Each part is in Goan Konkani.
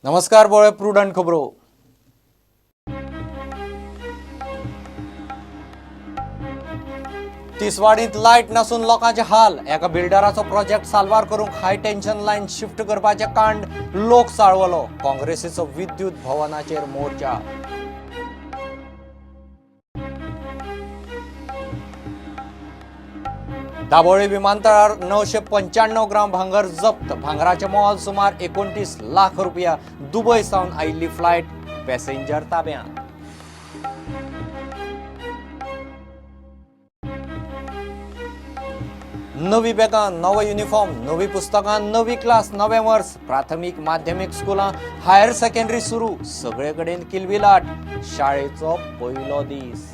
नमस्कार बोळे प्रुडंट खबरो. तिसवाडींत लायट नासून लोकांचे हाल. एका बिल्डराचो प्रोजेक्ट साल्वार करूंक हाय टेन्शन लायन शिफ्ट करपाचें कांड लोक चाळवलो. काँग्रेसीचो विद्युत भवनाचेर मोर्चा. दाबोळी विमानतळार 995 ग्राम भांगर जप्त. भांगराचें मोल सुमार 29 लाख रुपया. दुबय सावन आयिल्ली फ्लायट पॅसेंजर ताब्यांत. नवी बॅगां, नवो युनिफॉर्म, नवी पुस्तकां, नवी क्लास, नवें वर्स. प्राथमीक माध्यमीक स्कुलां, हायर सेकंडरी सुरू. सगळे कडेन किलबिलाट. शाळेचो पयलो दीस.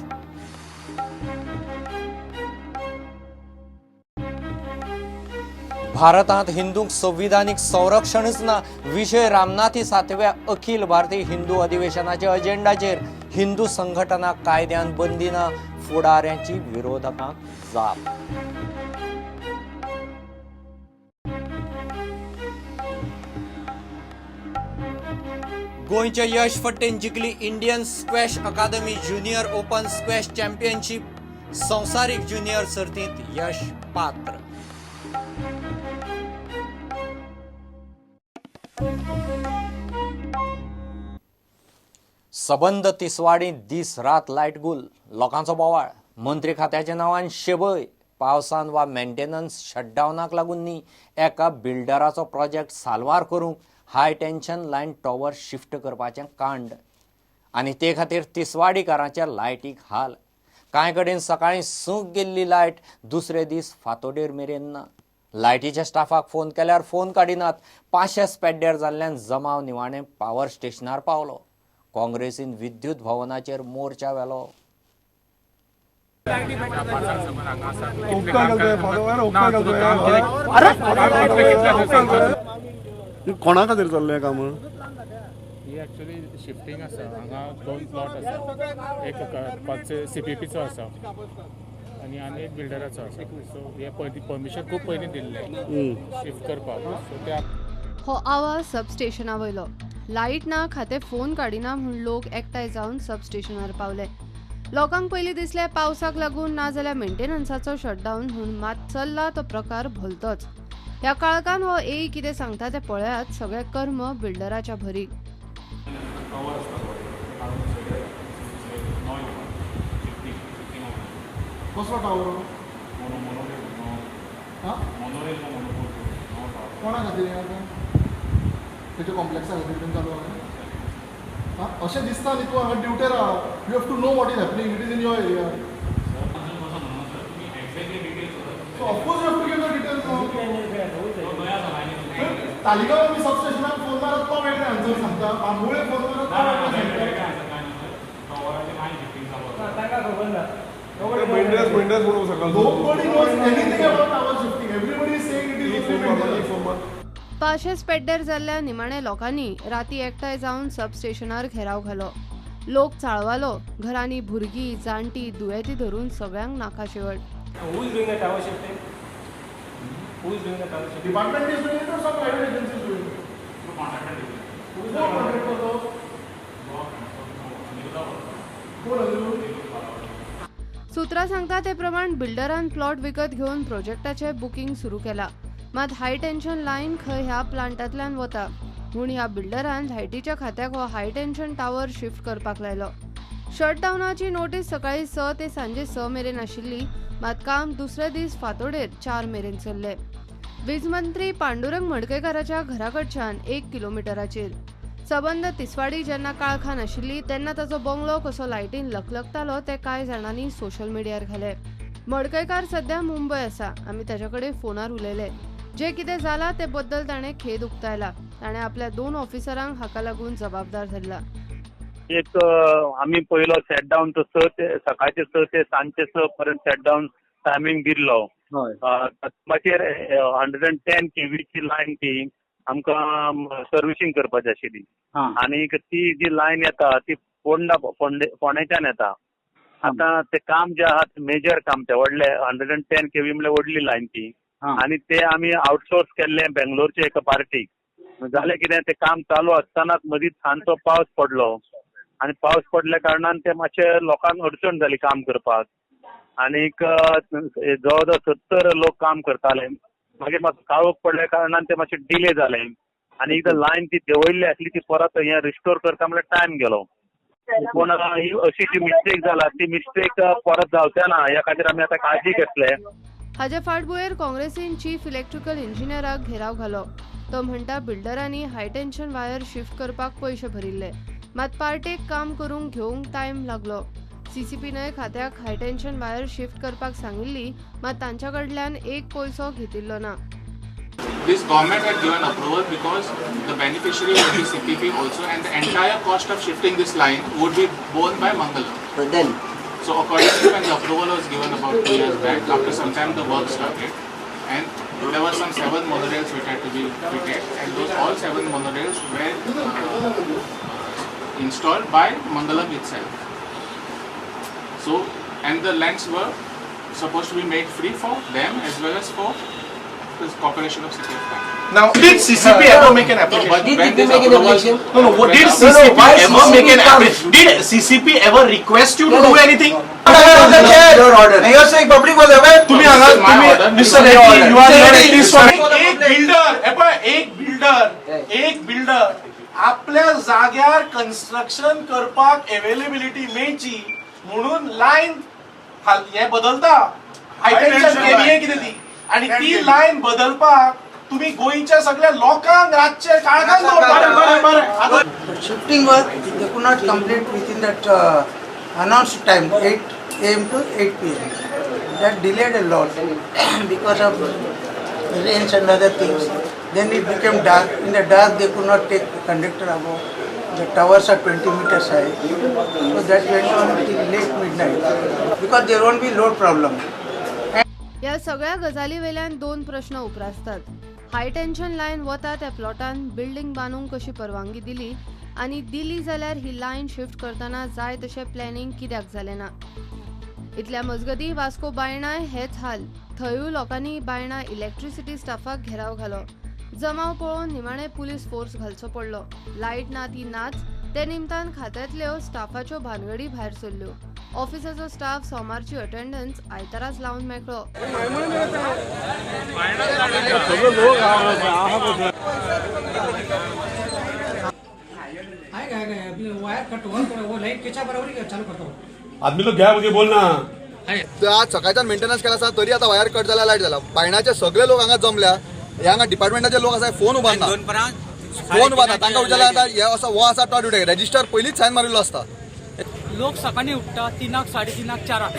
भारतांत हिंदूंक संविधानीक संरक्षणच ना. विजय रामनाथी सातव्या अखिल भारतीय हिंदू अधिवेशनाच्या अजेंडाचेर. हिंदू संघटना कायद्यान बंदी ना, फुडाऱ्यांची विरोधकांक जाप. गोंयच्या यश फट्टेन जिखली Indian squash academy junior open squash championship. संवसारीक ज्युनियर सर्तींत यश पात्र. सबंद तिसवाडींत दीस रात लायट गुल. लोकांचो बोवाळ. मंत्री खात्याच्या नांवान शेबय. पावसान वा मेंटेनन्स शटडावनाक लागून न्ही, एका बिल्डराचो प्रोजेक्ट साल्वार करूंक high tension line tower shift करपाचें कांड आनी ते खातीर तिसवाडीकारांच्या लायटीक हाल. कांय कडेन सकाळीं 6 गेल्ली लायट दुसरे दीस फांतोडेर मेरेन ना. लायटीच्या स्टाफाक फोन केल्यार फोन काडिनात. पाशेस पेड्ड्यार जाल्ल्यान जमाव निवाणें पावर स्टेशनार पावलो. काँग्रेसीन विद्युत भवनाचेर मोर्चा व्हेलो. कोणा खातीर चल्लें काम? ही एक्चुअली शिफ्टींग आसा. हांगा दोन प्लॉट आसा, एक सीपीपीचो आसा आनी आनी एक बिल्डराचो आसा. सो हे पयलीं परमिशन खूब पयलीं दिल्लें शिफ्ट करपाक. सो ते हो आवाज सबस्टेशना वयलो. लायट ना, खातें फोन काडिना म्हूण लोक एकठांय जावन सबस्टेशनार पावले. लोकांक पयलीं दिसलें पावसाक लागून ना जाल्यार मेंटेनन्साचो शटडावन म्हूण, मात चल्ला तो प्रकार भलतोच. ह्या काळखान हो ए कितें सांगता तें पळयात. सगळें कर्म बिल्डराच्या भरीक. कसलो टावर? कोणा खातीर हें आतां? तेच्या कॉम्प्लेक्सा खातीर बीन चालू आहा? आं, अशें दिसता न्ही. तूं हांगा ड्युटेर आहा, you have to know what is happening. It is in your area, so of course you have to give the details. Taleigao आमी सब स्टेशनाक फोन मारत तो वेगळे आन्सर सांगता, बांबोळे फोन मारत तो वेगळे सांगता. मेंटेनन्स मेंटेनन्स म्हणून सकाळचो. Nobody knows anything about tower shifting. Everybody is saying it is only maintenance. पाशेस पेड्ड्यार जाल्ल्या निमाणे लोकांनी राती एकठांय जावन सबस्टेशनार घेराव घालो. लोक चाळवालो. घरांनी भुरगीं, जाणटीं, दुयेंती धरून सगळ्यांक नाका शेवट. Who is doing the tower shifting? Who is doing the tower shifting? Department is doing it or some private agency is doing it? Who is the contractor though? कोण अनिरुद्ध? सुत्रां सांगता ते प्रमाण बिल्डरान प्लॉट विकत घेवन प्रोजेक्टाचें बुकींग सुरू केलां. मात हाय टेन्शन लायन खंय ह्या प्लांटांतल्यान वता म्हूण ह्या बिल्डरान लायटीच्या खात्याक हो हाय टेन्शन टावर शिफ्ट करपाक लायलो. शटडावनाची नोटीस सकाळीं 6 ते सांजे 6 मेरेन आशिल्ली, मात काम दुसरे दीस फांतोडेर 4 मेरेन चल्लें. वीज मंत्री पांडुरंग मडकयकाराच्या घराकडच्यान 1 किलोमिटराचेर सबंद तिसवाडी जेन्ना काळखान आशिल्ली तेन्ना ताचो बंगलो कसो लायटीन लखलखतालो तें कांय जाणांनी सोशल मिडियार घालें. मडकयकार सध्या मुंबय आसा. आमी ताच्या कडेन फोनार उलयले. जें कितें जालां ते बद्दल ताणें खेद उक्तायला. ताणें आपल्या 2 ऑफिसरांक हाका लागून जबाबदार धरला. एक आमी पयलो सेट डावन तो 6 ते सकाळचे 6 ते सांजचे 6 पर्यंत सेट डावन टायमींग दिल्लो. मागीर 110 केवीची लायन ती आमकां सर्विसींग करपाची आशिल्ली आनीक ती जी लायन येता ती फोंडा फोंडेच्यान येता. आतां ते काम जे आहा ते मेजर काम, ते व्हडले 110 केवी म्हणल्यार व्हडली लायन ती, आनी ते आमी आउटसोर्स केल्ले बेंगलोरचे एका पार्टीक. जालें कितें, तें काम चालू आसतनाच मदींच सांजचो पावस पडलो आनी पावस पडल्या कारणान ते मातशें लोकांक अडचण जाली काम करपाक. आनीक जवळ जवळ 70 लोक काम करताले. मागीर मातसो काळोख पडल्या कारणान ते मातशें डिले जालें आनी एकदां लायन ती देंवयल्ली आसली ती परत हें रिस्टोर करता म्हणल्यार टायम गेलो. पूण ही अशी जी मिस्टेक जाला ती मिस्टेक परत जावचे ना ह्या खातीर आमी आतां काळजी घेतले. हाजे फाटभुंयेर काँग्रेसीन चीफ इलेक्ट्रिकल इंजिनियराक घेराव घालो. तो म्हणटा बिल्डरांनी हाय टेन्शन वायर शिफ्ट करपाक पयशे भरिल्ले, मात पार्टेक काम करूंक घेवंक टायम लागलो. सीसीपीनय खात्याक हाय टेन्शन वायर शिफ्ट करपाक सांगिल्ली, मात तांच्या कडल्यान एक पयसो घेतिल्लो ना. This government had given approval because the beneficiary would be CPP also, and the entire cost of shifting this line would be borne by Mangalam. But then, so accordingly, when the approval was given about 2 years back, after some time the work started, and there were some 7 monorails which had to be fitted, and those all 7 monorails were installed by Mangalam itself. So, and the lands were supposed to be made free for them as well as for the corporation of City of Bangalore. Now, did CCP ever make an application? No, did they make an application? No, no. What, did CCP ever make an application? Did CCP ever request you to do anything? Your order. And you are saying public was aware. तुम्ही हांगा तुम्ही Mr. Reddy, you are here at least for एक बिल्डर, एक बिल्डर, एक बिल्डर आपल्या जाग्यार कन्स्ट्रक्शन करपाक अवेलेबिलिटी मेळची म्हणून लायन हे बदलता. हाय टेन्शन केबी कितें ती, आनी ती लायन बदलपाक तुम्ही गोंयच्या सगळ्या लोकांक रातचे काळखान दवरता. Shifting work they could not complete within that announced time, 8 AM to 8 PM. That delayed a lot because of rains and other things. Then it became dark. In the dark they could not take the conductor above. The towers are 20 meters high. So that went on till late midnight because there won't be load problem. ह्या सगळ्या गजाली वेल्यान 2 प्रश्न उप्रासतात. हाय टेन्शन लायन वता त्या प्लॉटान बिल्डिंग बांदूंक कशी परवानगी दिली, आनी दिली जाल्यार ही लायन शिफ्ट करतना जाय तशें प्लॅनिंग कित्याक जालें ना. इतल्या मजगतीं वास्को बायणाय हेच हाल. थंयूय लोकांनी बायणा इलेक्ट्रिसिटी स्टाफाक घेराव घालो. जमाव पळोवन निमाणे पुलीस फोर्स घालचो पडलो. लायट ना ती नाच, ते निमतान खात्यांतल्यो स्टाफाच्यो भानगडी भायर सरल्यो. ऑफिसाचो स्टाफ सोमारची अटेंडन्स आयताराच लावन मेकळो. आदमी लोग घ्या मुझे बोलना. आज सकाळच्यान मेंटेनन्स केला आसा तरी आतां वायर कट जाला, लायट जाला. बायणाचे सगळे लोक हांगा जमल्या. हे हांगा डिपार्टमेंटाचे लोक आसा, फोन उबारना, फोन उबारना. तांकां विचारल्यार आतां हे आसा हो आसा तो ड्युटी रजिस्टर पयलींच सायन मारिल्लो आसता. लोक सकाळीं उठ्ठा 3, 3:30, 4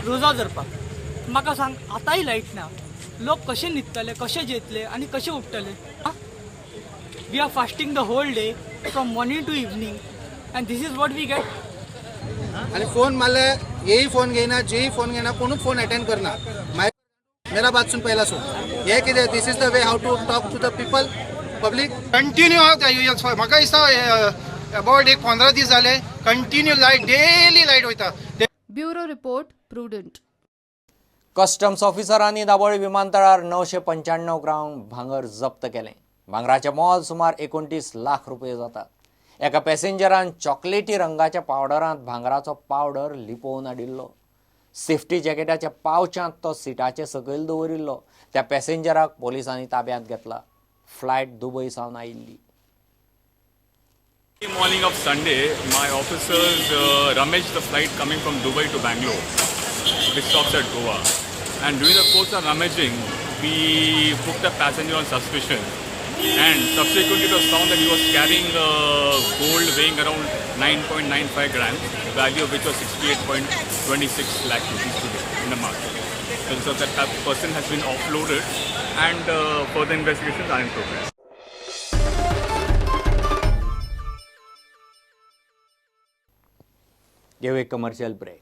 रोजा धरपाक. म्हाका सांग, आतांय लायट ना, लोक कशे न्हिदतले, कशे जेतले आनी कशे उठ्ठले? We are fasting the whole day from morning to evening and this is what we get. आनी फोन मारले हेही फोन घेयना, जेही फोन घेयना, कोणूच फोन अटेंड करना. मेरा बात सुन, पहिला सुन. हे कितें, this is the way how to talk to the people, public. Continue म्हाका दिसता अबाउट एक 15 दीस जाले कंटिन्यू लायट, डेली लायट वयता. Bureau report, Prudent. Customs ऑफिसरांनी दाबोळी विमानतळार 995 ग्राम भांगर जप्त केलें. भांगराचें मोल सुमार 29 लाख रुपये जाता. एका पॅसेंजरान चॉकलेटी रंगाच्या पावडरांत भांगराचो पावडर लिपोवन हाडिल्लो. सेफ्टी जॅकेटाच्या पावचांत तो सिटाचे सकयल दवरिल्लो. त्या पॅसेंजराक पोलिसांनी ताब्यांत घेतला. फ्लायट दुबय सावन आयिल्ली. Morning of Sunday, my officers rummaged the flight coming from Dubai to Bangalore, which stops at Goa. And during the course of rummaging, we booked a passenger on suspicion. And subsequently, it was found that he was carrying gold weighing around 9.95 grams, the value of which was 68.26 lakh rupees today in the market. And so that person has been offloaded, and further investigations are in progress. Give a commercial break.